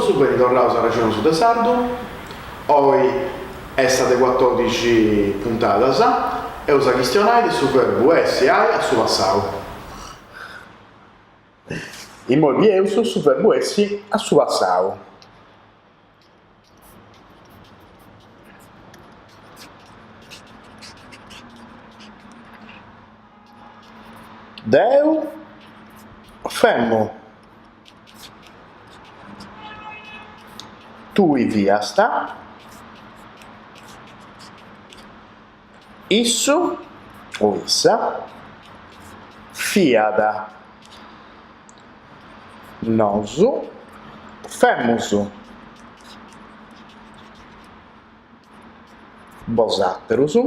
totus, beni torraus a Arrexonus de Sardu. Oi est sa de cuatodixi puntadas, eus a chistionai de su verbu essi, ai a su passau. Immoi bieus su verbu essi a su passau. Deu femu. Tui fiast. Issu o issa fiat. Nosu femus. Bosàterus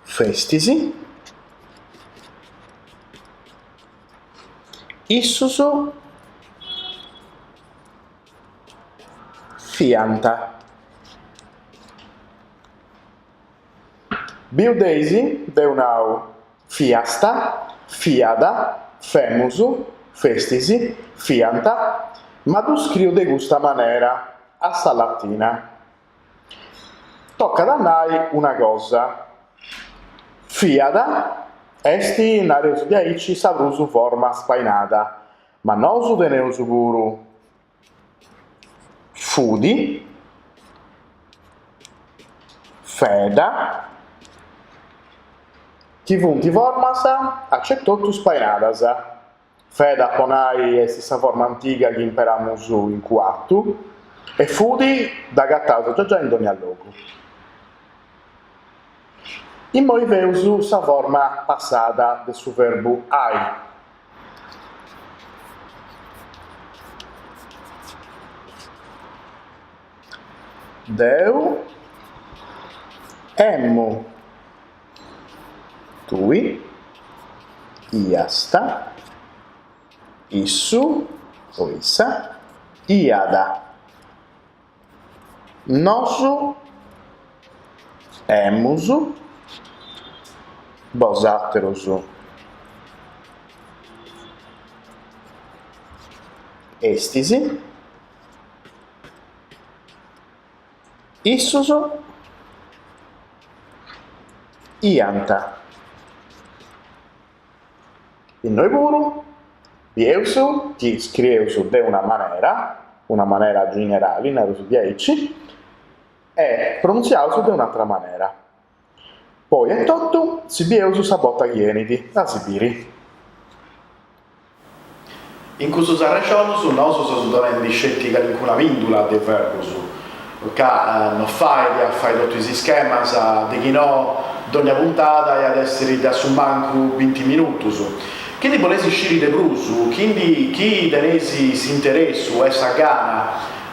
festis. Issus fiant. Biu dd'eis, deu nau fiast, fiat, femus, festis, fiant, ma ddu scriu de custa manera, a sa latina. Tocat a nai una cosa, fiat est, nareus diaici, sa prus forma spainada, ma nosu teneus puru fut, feda, chi funt formas acetotu spainadas. Feda, po nai, est sa forma antiga chi imperamus in Cuartu e fut dd'agataus giai giai in dònnia logu. Immoi feus sa forma passada de su verbu ai. Deu emu. Tui iast, issu o issa iat, nosu emus, bosàterus estis, Issus iant. Innoi puru bieus chi scrieus de una manera, una manera generali, nareus diaici, e pronuntziaus de un'atra manera. Po oi est totu, si bieus sa borta chi 'enit, a si biri. In custus arrexonus nosu seus donendi sceti calincuna pìndula de verbus, ca no fait a fai totu is ischemas, de chi no dònnia puntada iat èssiri de a su mancu binti minutus. Chi ndi boleis sciri de prus, chi ndi chi teneis s'interessu e sa gana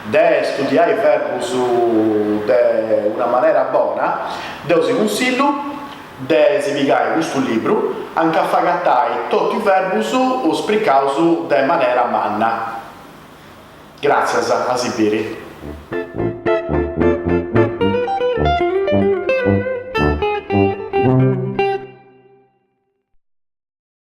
de studiai verbus de una manera bona, deu si cunsillu De si pigai custu libru anca s'agatai totu is verbus spricaus de manera manna. Gràtzias, a si biri.